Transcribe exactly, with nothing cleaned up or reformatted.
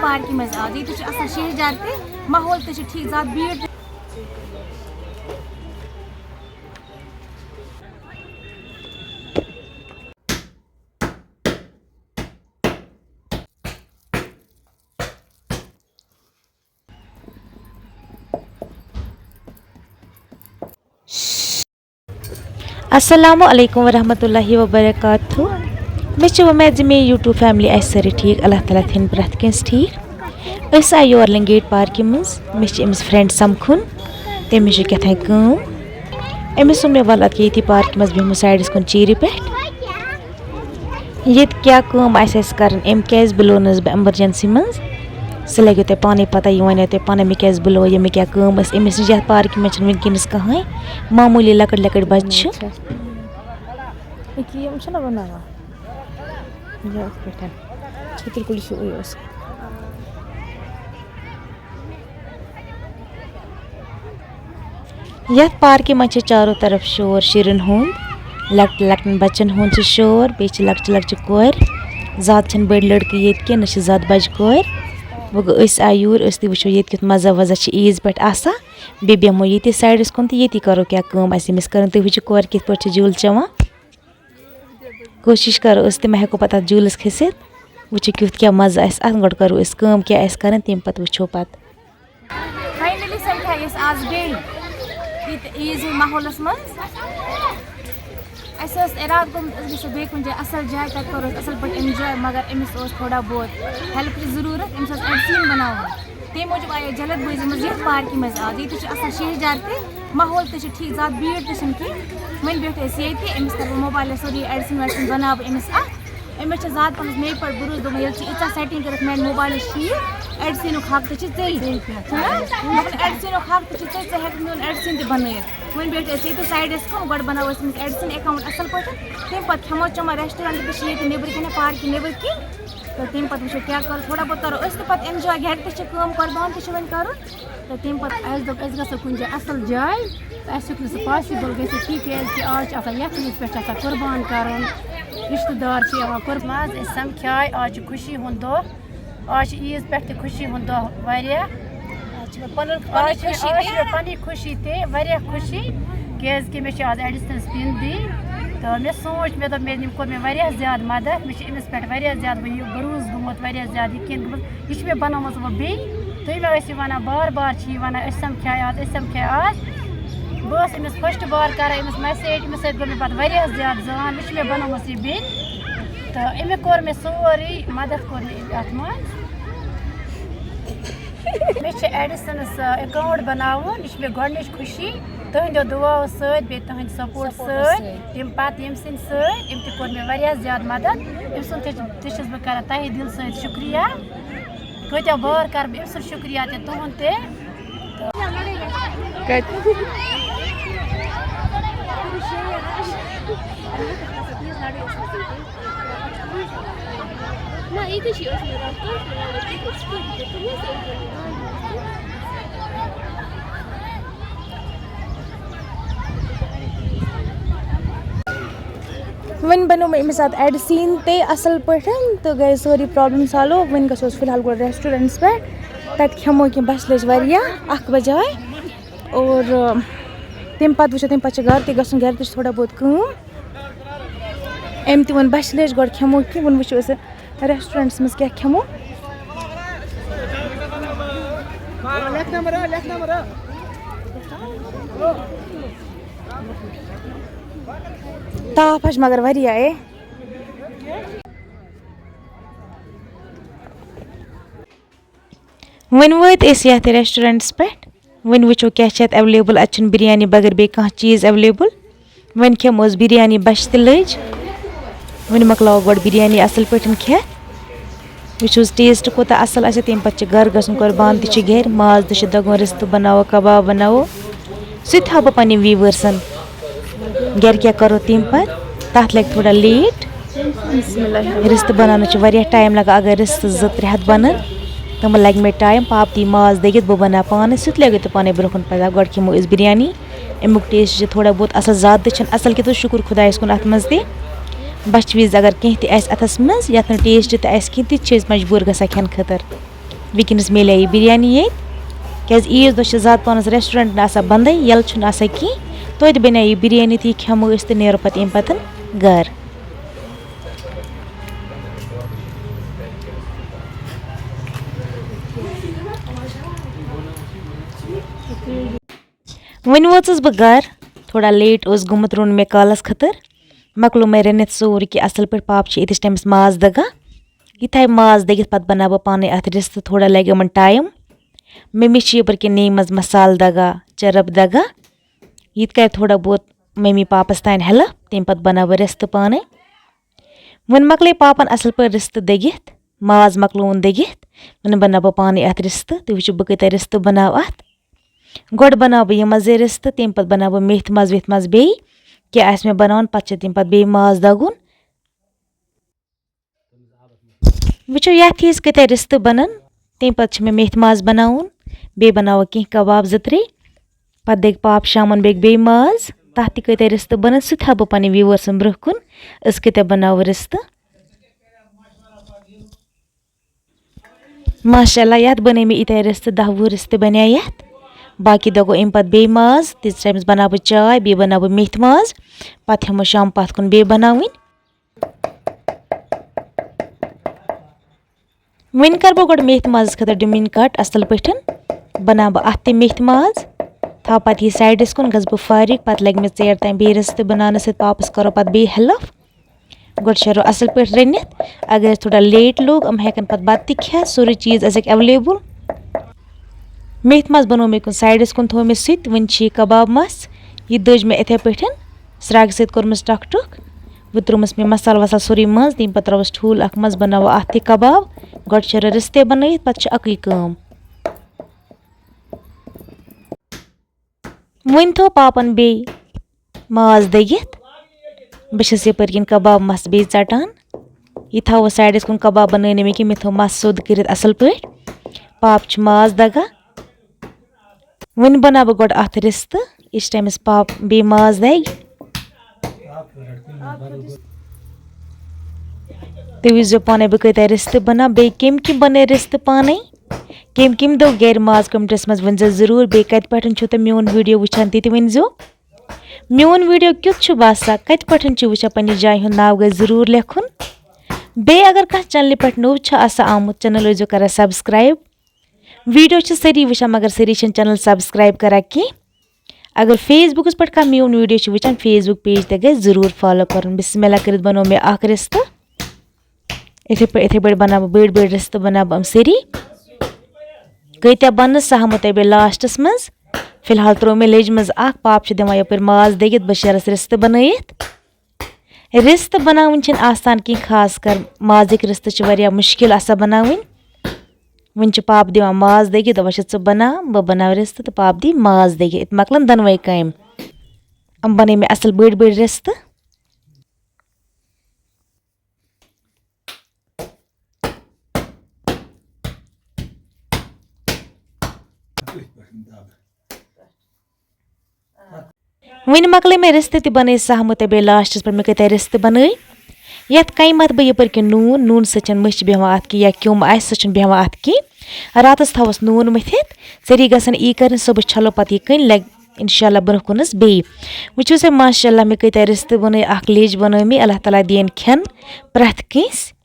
پارکہِ منٛز آز، ییٚتہِ چھُ اصل شہجار تہِ، ماحول تہِ چھُ ٹھیٖک، زیادٕ بیٖڑ تہِ۔ السلام علیکم ورحمۃ اللہ وبرکاتہ۔ مےٚ چھِ وۄمید زِ میٲنۍ YouTube family آسہِ سٲرٕے ٹھیٖک، اللہ تعالیٰ تھٲیِن پرٛٮ۪تھ کٲنٛسہِ ٹھیٖک۔ أسۍ آے یور لنگیٹ پارکہِ منٛز، مےٚ چھِ أمِس friend سمکھُن، تٔمِس چھِ کیٛاہ تام کٲم۔ أمِس ووٚن مےٚ، وَلہٕ اَدٕ کیٛاہ ییٚتی پارکہِ منٛز بیٚہمو sideس کُن چیٖرِ پٮ۪ٹھ۔ ییٚتہِ کیٛاہ کٲم آسہِ اَسہِ کَرٕنۍ، أمۍ کیٛازِ بُلوونَس بہٕ emergency منٛز، سُہ لَگیو تۄہہِ پانَے پَتہ، یہِ وَنیو تۄہہِ پانَے مےٚ کیٛازِ بُلوو یا مےٚ کیٛاہ کٲم ٲس أمِس نِش۔ یَتھ پارکہِ منٛز چھِنہٕ وٕنکیٚنَس کٕہٕنۍ، معموٗلی لۄکٕٹۍ لۄکٕٹۍ بَچہِ چھِ۔ أکیٛاہ یِم چھِنہ بَناوان یہِ یِتھ پٲٹھۍ، چھٔتٕر کُلۍ چھِ اوٗرۍ اوس۔ یَتھ پارکہِ منٛز چھِ چارو طرف شور شُرٮ۪ن ہُنٛد، لۄکٹٮ۪ن لۄکٹٮ۪ن بَچَن ہُنٛد چھُ شور، بیٚیہِ چھِ لۄکچہِ لۄکچہِ کورِ۔ زیادٕ چھِنہٕ بٔڑۍ لٔڑکہٕ ییٚتہِ کینٛہہ، نہ چھِ زیادٕ بَجہِ کورِ۔ وۄنۍ گوٚو أسۍ آیہِ یوٗرۍ، أسۍ تہِ وٕچھو ییٚتہِ کیُتھ مَزٕ وَزٕ چھِ عیٖذ پٮ۪ٹھ آسان۔ بیٚیہِ بیٚہمو ییٚتی sideس کُن تہٕ ییٚتی کَرو کیٛاہ کٲم آسہِ أمِس کَرٕنۍ۔ تُہۍ وٕچھِو کورِ کِتھ پٲٹھۍ چھِ جوٗلہٕ چٮ۪وان۔ کوٗشِش کَرو أسۍ تہِ ما ہٮ۪کو پَتہٕ اَتھ جوٗلَس کھٔسِتھ۔ وٕچھِو کیُتھ کیٛاہ مَزٕ آسہِ اَتھ، گۄڈٕ کَرو أسۍ کٲم کیٛاہ آسہِ کَرٕنۍ، تَمہِ پَتہٕ وٕچھو پَتہٕ۔ Finally سَمکھے أسۍ آز بیٚیہِ ییٚتہِ عیٖذ ہِنٛدۍ ماحولَس منٛز۔ اَسہِ اوس اِرادٕ کوٚرمُت أسۍ گژھو بیٚیہِ کُنہِ جایہِ اَصٕل جاے، تَتہِ کَرو أسۍ اَصٕل پٲٹھۍ enjoy، مگر أمِس اوس تھوڑا بہت helpٕچ ضروٗرت، أمِس اوس Edison بَناوُن۔ تَمہِ موٗجوٗب آیہِ أسۍ جلد بٲزی منٛز یَتھ پارکہِ منٛز آز۔ ییٚتہِ چھُ آسان شہجار تہِ، ماحول تہِ چھُ ٹھیٖک، زیادٕ بیٖڑ تہِ چھَنہٕ کینٛہہ۔ وۄنۍ بیٖٹھۍ أسۍ ییٚتہِ، أمِس کَرٕ بہٕ موبایلَس سورُے Edison ویڈسن بَناو بہٕ أمِس اَتھ۔ أمِس چھِ زیادٕ پَہَن مے پٮ۪ٹھ بروسہٕ، دوٚپمَس، ییٚلہِ ژٕ ییٖژاہ setting کٔرٕتھ میٛانہِ موبایلَس ٹھیٖک، Edisonُک حق تہِ چھِ ژےٚ۔ چھُنہ؟ دوٚپُن، Edisonُک حق تہِ چھِ ژےٚ، ژٕ ہٮ۪کَکھ میون Edison تہِ بَنٲیِتھ۔ وۄنۍ بیٖٹھۍ أسۍ ییٚتہِ sideس کُن، گۄڈٕ بَناوو أسۍ أمِس Edison account اَصٕل پٲٹھۍ، تَمہِ پَتہٕ کھٮ۪مو چٮ۪مو، restaurant تہِ چھِ ییٚتہِ نیٚبرٕ کَنہِ، پارکہِ نیٚبرٕ کِنۍ۔ تہٕ تَمہِ پَتہٕ وٕچھو کیٛاہ کَرو، تھوڑا بہت کَرو أسۍ تہِ پَتہٕ enjoy، گَرِ تہِ چھِ کٲم، قۄربان تہِ چھِ وۄنۍ کَرُن۔ تہٕ تَمہِ پَتہٕ اَسہِ دوٚپ أسۍ گژھو کُنہِ جایہِ اَصٕل جاے۔ تہٕ اَسہِ ہیوٚک نہٕ سُہ possible گٔژھِتھ کینٛہہ، کیٛازِکہِ آز چھِ آسان یَتھ عیٖد پٮ۪ٹھ چھِ آسان قۄربان کَرُن، رِشتہٕ دار چھِ یِوان قۄربان۔ آز أسۍ سَمکھے، آز چھِ خوشی ہُنٛد دۄہ، آز چھِ عیٖد پٮ۪ٹھ تہِ خوشی ہُنٛد دۄہ واریاہ۔ آز چھِ مےٚ پَنُن، آز پَنٕنۍ چھِ، خوشی آز تہِ۔ چھِ مےٚ پَنٕنۍ خوشی تہِ واریاہ خوشی، کیٛازِکہِ مےٚ چھِ آز Edisonس pin دِنۍ۔ تہٕ مےٚ سوٗنٛچ، مےٚ دوٚپ، مےٚ، أمۍ کوٚر مےٚ واریاہ زیادٕ مَدَد، مےٚ چھِ أمِس پٮ۪ٹھ واریاہ زیادٕ وۄنۍ یہِ بروسہٕ گوٚمُت، واریاہ زیادٕ یقیٖن گوٚمُت۔ یہِ چھِ مےٚ بَنٲومٕژ وۄنۍ بیٚنہِ۔ تُہۍ مےٚ ٲسِو وَنان، بار بار چھِ یہِ وَنان، أسۍ سَمکھے آز، أسۍ سَمکھے آز۔ بہٕ ٲسٕس أمِس first بار کَران أمِس message، أمِس سۭتۍ گوٚو مےٚ پَتہٕ واریاہ زیادٕ زان، وۄنۍ چھِ مےٚ بَنٲومٕژ یہِ بیٚنہِ۔ تہٕ أمۍ کوٚر مےٚ سورُے، مَدَد کوٚر مےٚ أمۍ اَتھ منٛز۔ مےٚ چھِ Edisonس account بَناوُن، یہِ چھِ مےٚ گۄڈٕنِچ خوشی۔ تُہٕنٛدیو دُعاو سۭتۍ، بیٚیہِ تُہٕنٛدِ support support سۭتۍ، سۭتۍ۔ تَمہِ پَتہٕ ییٚمہِ سٕنٛدِ سۭتۍ، أمۍ تہِ کوٚر مےٚ واریاہ زیادٕ مَدَد۔ أمۍ سُنٛد تہِ چھِ، تہِ چھَس بہٕ کَران تَہہِ دِلہٕ سۭتۍ شُکریہ۔ کۭتیٛاہ بار کَرٕ بہٕ أمۍ سُنٛد شُکریہ تہِ، تُہُنٛد تہِ۔ کَتہِ؟ نہ، ییٚتی چھِ ٲسمٕتۍ رَٹھ، تُہۍ تہِ وَنو، تُہۍ کِتھ پٲٹھۍ چھِو؟ تُہۍ ٲسۍ أتھۍ گاڑِ منٛز تہِ۔ وۄنۍ بَنوو مےٚ أمِس اَتھ Edison تہِ اَصٕل پٲٹھۍ تہٕ گٔے سٲرٕے problem solve۔ وۄنۍ گژھو أسۍ فِلحال گۄڈٕ restaurantس پٮ۪ٹھ، تَتہِ کھٮ۪مو کینٛہہ، بَسہِ لٔج واریاہ، اَکھ بَجے۔ اور، آ، تَمہِ پَتہٕ وٕچھو، تَمہِ پَتہٕ چھِ گَرٕ تہِ گژھُن، گَرِ تہِ چھِ تھوڑا بہت کٲم۔ أمۍ تہِ ووٚن، بَسہِ لٔج، گۄڈٕ کھٮ۪مو کینٛہہ، وۄنۍ وٕچھو أسۍ restaurantس منٛز کیٛاہ کھٮ۪مو۔ تاپھ حظ چھِ مگر واریاہ، اے۔ وۄنۍ وٲتۍ أسۍ یَتھ restaurantس پٮ۪ٹھ۔ وۄنۍ وٕچھو کیٛاہ چھِ اَتہِ available۔ اَتہِ چھُنہٕ بِریانی بغٲر بیٚیہِ کانٛہہ چیٖز available۔ وۄنۍ کھٮ۪مو أسۍ بِریانی، بَچھِ تہِ لٔج۔ وۄنۍ مۄکلاوو گۄڈٕ بِریانی اَصٕل پٲٹھۍ کھٮ۪تھ۔ وٕچھو حظ taste کوٗتاہ اَصٕل آسہِ۔ تَمہِ پَتہٕ چھِ گَرٕ گژھُن قۄربان تہِ چھِ گَرِ۔ ماز تہِ چھِ دَگُن، رِستہٕ بَناوو، کَباب بَناوو۔ سُہ تہِ ہاوٕ بہٕ پنٛنٮ۪ن viewersن۔ گَرِ کیٛاہ کَرو تَمہِ پَتہٕ، تَتھ لَگہِ تھوڑا late۔ بسم اللہ۔ رِستہٕ بَناونَس چھُ واریاہ time لَگان، اگر رِستہٕ زٕ ترٛےٚ ہَتھ بَنَن، تِمَن لَگہِ مےٚ time۔ پاپہٕ تہِ یی ماز دٔگِتھ، بہٕ بَناو پانَے، سُہ تہِ لَگہِ تہٕ پانَے برٛونٛہہ کُن پَتہٕ۔ گۄڈٕ کھٮ۪مو أسۍ بِریانی، اَمیُک taste چھُ تھوڑا بہت اَصٕل، زیادٕ تہِ چھُنہٕ اَصٕل کینٛہہ، تہٕ شُکُر خۄدایَس کُن اَتھ منٛز تہِ۔ بَچھِ وِزِ اگر کینٛہہ تہِ آسہِ اَتھَس منٛز، یَتھ نہٕ taste تہِ آسہِ کینٛہہ، تہِ تہِ چھِ أسۍ مجبوٗر گژھان کھٮ۪نہٕ خٲطرٕ۔ وٕنکیٚنَس میلے یہِ بِریانی ییٚتہِ، کیٛازِ عیٖذ دۄہ چھِ زیادٕ پَہنَس restaurant آسان بنٛدٕے، یَلہٕ چھُنہٕ آسان کِہیٖنۍ۔ توتہِ بَنے یہِ بِریانی تہٕ یہِ کھٮ۪مو أسۍ تہٕ نیرو پَتہٕ اَمہِ پَتہٕ گَرٕ۔ وۄنۍ وٲژٕس بہٕ گَرٕ، تھوڑا late اوس گوٚمُت، روٚن مےٚ کالَس خٲطرٕ۔ مۄکلو مےٚ رٔنِتھ سورُے کینٛہہ اَصٕل پٲٹھۍ۔ پاپہٕ چھِ ییٚتِس ٹایمَس ماز دَگان۔ یہِ تھایہِ ماز دٔگِتھ، پَتہٕ بَناوٕ بہٕ پانَے اَتھ رِستہٕ، تھوڑا لَگہِ یِمَن time۔ مٔمی چھِ یَپٲرۍ کِنۍ نیٚیہِ منٛز مصالہٕ دَگان، چرٕب دَگان۔ یہِ تہِ کَرِ تھوڑا بہت مٔمی پاپَس تانۍ help، تَمہِ پَتہٕ بَناوٕ بہٕ رِستہٕ پانَے۔ وۄنۍ مۄکلے پاپَن اَصٕل پٲٹھۍ رِستہٕ دٔگِتھ، ماز مۄکلووُن دٔگِتھ، وۄنۍ بَناوٕ بہٕ پانَے اَتھ رِستہٕ۔ تُہۍ وٕچھِو بہٕ کۭتیٛاہ رِستہٕ بَناوٕ اَتھ۔ گۄڈٕ بَناوٕ بہٕ یہِ مَزے رِستہٕ، تَمہِ پَتہٕ بَناوٕ بہٕ میتھِ ماز ویتھِ ماز بیٚیہِ، کیٛاہ آسہِ مےٚ بَناوُن، پَتہٕ چھِ تَمہِ پَتہٕ بیٚیہِ ماز دَگُن۔ وٕچھِو، یَتھ ہِوِس کۭتیٛاہ رِستہٕ بَنَن، تَمہِ پَتہٕ چھِ مےٚ میتھِ ماز بَناوُن، بیٚیہِ بَناوو کینٛہہ کَباب زٕ ترٛےٚ۔ پَتہٕ دٔگۍ پاپہٕ شامَن بیٚیہِ بیٚیہِ ماز، تَتھ تہِ کۭتیٛاہ رِستہٕ بَنَن، سُہ تہِ ہاوٕ بہٕ پنٛنٮ۪ن viewersن برٛونٛہہ کُن، أسۍ کۭتیٛاہ بَناوو رِستہٕ۔ ماشاء اللہ، یَتھ بَنے مےٚ ییٖتیٛاہ رِستہٕ، دَہ وُہ رِستہٕ بَنے یَتھ۔ باقٕے دَگو اَمہِ پَتہٕ بیٚیہِ ماز، تیٖتِس ٹایمَس بَناوٕ بہٕ چاے، بیٚیہِ بَناوٕ بہٕ میتھِ ماز، پَتہٕ ہٮ۪مو شام پَتھ کُن بیٚیہِ بَناوٕنۍ۔ وۄنۍ کَرٕ بہٕ گۄڈٕ میتھِ مازَس خٲطرٕ ڈوٗنۍ cut اَصٕل پٲٹھۍ۔ بَناوٕ بہٕ اَتھ تہِ میتھِ ماز، تھاوٕ پَتہٕ یہِ sideس کُن، گژھٕ بہٕ فارغ، پَتہٕ لَگہِ مےٚ ژیر تام بیٚیہِ رِستہٕ بَناونَس سۭتۍ، پاپَس کَرو پَتہٕ بیٚیہِ help۔ گۄڈٕ شیرو اَصٕل پٲٹھۍ رٔنِتھ۔ اگر اَسہِ تھوڑا late لوٚگ، یِم ہٮ۪کَن پَتہٕ بَتہٕ تہِ کھٮ۪تھ، سورُے چیٖز آسہِ اَسہِ available۔ میتھِ ماز بَنوو مےٚ کُنہِ sideس کُن، تھوٚو مےٚ سُہ تہِ۔ وۄنۍ چھِ یہِ کَباب مَژھ، یہِ دٔج مےٚ یِتھَے پٲٹھۍ، سرٛاگہٕ سۭتۍ کوٚرمَس ٹۄکھ ٹۄکھ۔ وۄنۍ ترٛوومَس مےٚ مصالہٕ وصالہٕ سورُے منٛز، تَمہِ پَتہٕ ترٛٲوٕس ٹھوٗل اَکھ منٛز، بَناوو اَتھ تہِ کَباب۔ گۄڈٕ چھِ رِستہٕ بَنٲیِتھ، پَتہٕ چھِ اَکٕے کٲم۔ وۄنۍ تھوٚو پاپَن بیٚیہِ ماز دٔگِتھ۔ بہٕ چھَس یَپٲرۍ کِنۍ کَباب مَژھ بیٚیہِ ژَٹان۔ یہِ تھاوو sideس کُن، کَباب بَنٲے نہٕ مےٚ کینٛہہ، مےٚ تھوٚو مَژھ سیوٚد کٔرِتھ اَصٕل پٲٹھۍ۔ پاپہٕ چھِ ماز دَگان۔ وۄنۍ بَناوٕ بہٕ گۄڈٕ اَتھ رِستہٕ، ییٖتِس ٹایمَس پاپہٕ بیٚیہِ ماز دَگہِ۔ تُہۍ وٕچھزیو پانَے بہٕ کۭتیٛاہ رِستہٕ بَناوٕ، بیٚیہِ کَمہِ کِنۍ بَنٲے رِستہٕ پانَے، کَمہِ کَمہِ دۄہ گَرِ ماز commentsَس منٛز ؤنۍزیو ضروٗر، بیٚیہِ کَتہِ پٮ۪ٹھ چھُو تُہۍ میون video وٕچھان تہِ تہِ ؤنۍزیو۔ میون video کیُتھ چھُ باسان، کَتہِ پٮ۪ٹھ چھِو وٕچھان، پنٛنہِ جایہِ ہُنٛد ناو گژھِ ضروٗر لیکھُن۔ بیٚیہِ اگر کانٛہہ channelہِ پٮ۪ٹھ نوٚو چھُ آسان آمُت، channel ٲسۍزیو کَران subscribe۔ Video چھِ سٲری وٕچھان، مگر سٲری چھِنہٕ channel subscribe کَران کینٛہہ۔ اگر Facebookَس پٮ۪ٹھ کانٛہہ میون video چھُ وٕچھان، Facebook page تہِ گژھِ ضروٗر follow کَرُن۔ بسم اللہ کٔرِتھ بَنوو مےٚ اَکھ رِستہٕ۔ یِتھَے پٲٹھۍ، یِتھَے پٲٹھۍ بَناوٕ بہٕ بٔڑۍ بٔڑۍ رِستہٕ، بَناوٕ بہٕ یِم سٲری۔ کۭتیٛاہ بَنَن، سُہ ہاومو تۄہہِ بہٕ lastَس منٛز۔ فی الحال ترٛوو مےٚ لیٚجہِ منٛز اَکھ، پاپہٕ چھِ دِوان یَپٲرۍ ماز دٔگِتھ، بہٕ شیرَس رِستہٕ بَنٲیِتھ۔ رِستہٕ بَناوٕنۍ چھِنہٕ آسان کینٛہہ، خاص کر مازٕکۍ رِستہٕ چھِ واریاہ مُشکِل آسان بَناوٕنۍ۔ وۄنۍ چھِ پاپہٕ دِوان ماز دٔگِتھ، دَپان چھِ، "ژٕ بَناو، بہٕ بَناوٕ رِستہٕ تہٕ پاپہٕ دی ماز دٔگِتھ۔" ییٚتہِ مۄکلَن دۄنوَے کامہِ۔ یِم بَنٲے مےٚ اَصٕل بٔڑۍ بٔڑۍ رِستہٕ۔ وۄنۍ مۄکلٲے مےٚ رِستہٕ تہِ بَنٲے سَہمہٕ تہٕ بیٚیہِ lastَس پٮ۪ٹھ مےٚ کۭتیٛاہ رِستہٕ بَنٲے۔ یَتھ کَنہِ مَتھٕ بہٕ یَپٲرۍ کِنۍ نوٗن، نوٗنہٕ سۭتۍ چھَنہٕ مٔچھ بیٚہوان اَتھ کِنۍ یا کیوٚم آسہِ، سۄ چھَنہٕ بیٚہوان اَتھ کِنۍ۔ راتَس تھاوَس نوٗن مٔتھِتھ، ژیٖری گژھن یی کَرٕنۍ، صُبحَس چھَلو پَتہٕ یہِ کٔنۍ، لَگہِ اِنشاء اللہ برٛونٛہہ کُنَس بیٚیہِ۔ وٕچھِو سا، ماشاء اللہ، مےٚ کۭتیٛاہ رِستہٕ بَنٲے، اَکھ لیٚج بَنٲو مےٚ، اللہ تعالیٰ دِیِن کھٮ۪ن پرٛٮ۪تھ کٲنٛسہِ۔